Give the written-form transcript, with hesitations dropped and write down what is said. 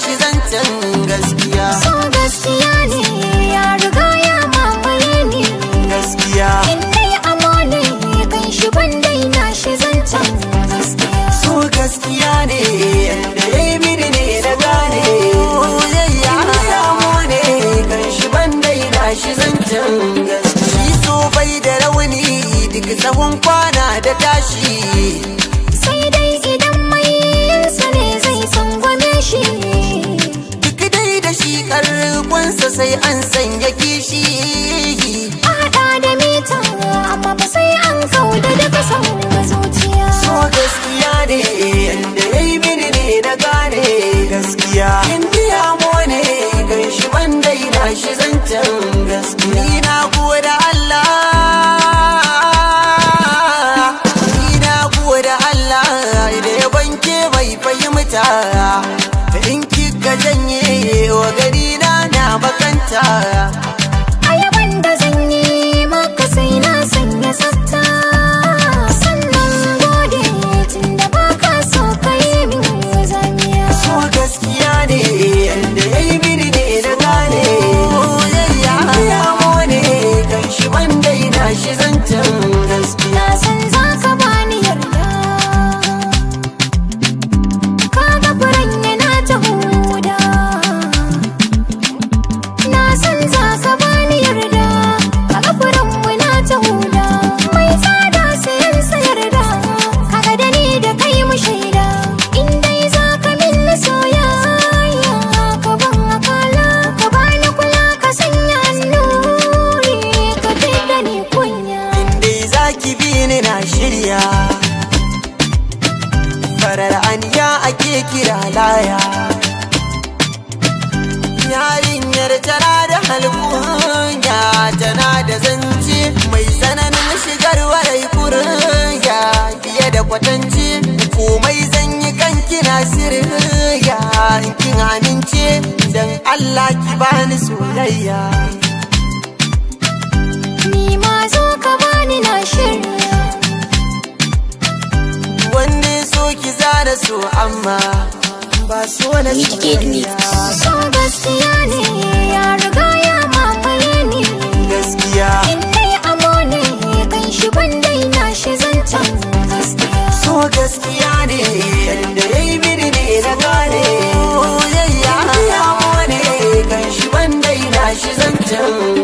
shi zancen gaskiya. So gaskiya ne, ya riga ya mamaye ni. Gaskiya. In dai amo ne, kan shi ban daina shi zancen gaskiya. So gaskiya ne, yanda ya yi mini ne na gane. Ya samu ne, kan shi ban daina shi zancen gaskiya. Shi so bai da rauni, duk tsawon kwana da tashi. Sai dai idan mai yinsa ne zai tsangwame shi. Duk dai da shi karkonsa sai an sanya kishi. A haɗa da mita, amma ba sai an kauda daga son zuciya. So gaskiya ne, yanda ya yi mini ne na gane. Gaskiya. In amo ne, kan shi ban daina shi zancen gaskiya. Ni na gode Allah, ni na gode Allah da ya banke mai fahimta. In kika janye wa gari na na makanta. Ayaban da zan yi maka sai na sanya tsafta. Sannan gode tunda baka so ka yi min zamiya. So gaskiya ne, yanda ya yi mini ne na gane. Ya ne, kan shi ban daina shi zancen gaskiya. Na san za ka bani yarda. Ka ga furen yana ta huda. Na san za ka bani yarda. Ka ga furen muna ta huda. Mai tsada sayan sa yarda. Kaga da ni da kai mu shaida. In dai za ka min soyayya, ka ban akala, ka bani kula, ka sanya annuri, ka fidda ni kunya. Dai za ki bi ni na shirya. Farar aniya ake kira laya. Yarinyar tana da halkunya, tana da zance mai tsananin shigar warai kurin, fiye da kwatance. Komai zan yi kanki na sirriya, in kin amince dan Allah ki bani soyayya. Ni ma zo ka bani, na shirya. Wanda ya so ki zana so, amma ba so na Wicked Mix. soyayya. So gaskiya ne, ya riga ya mamaye ni. Gaskiya. In dai amo ne, kan shi ban daina shi zancen gaskiya. So gaskiya ne, yanda ya yi mini ne na gane. Ya ne, kan shi ban daina shi zancen.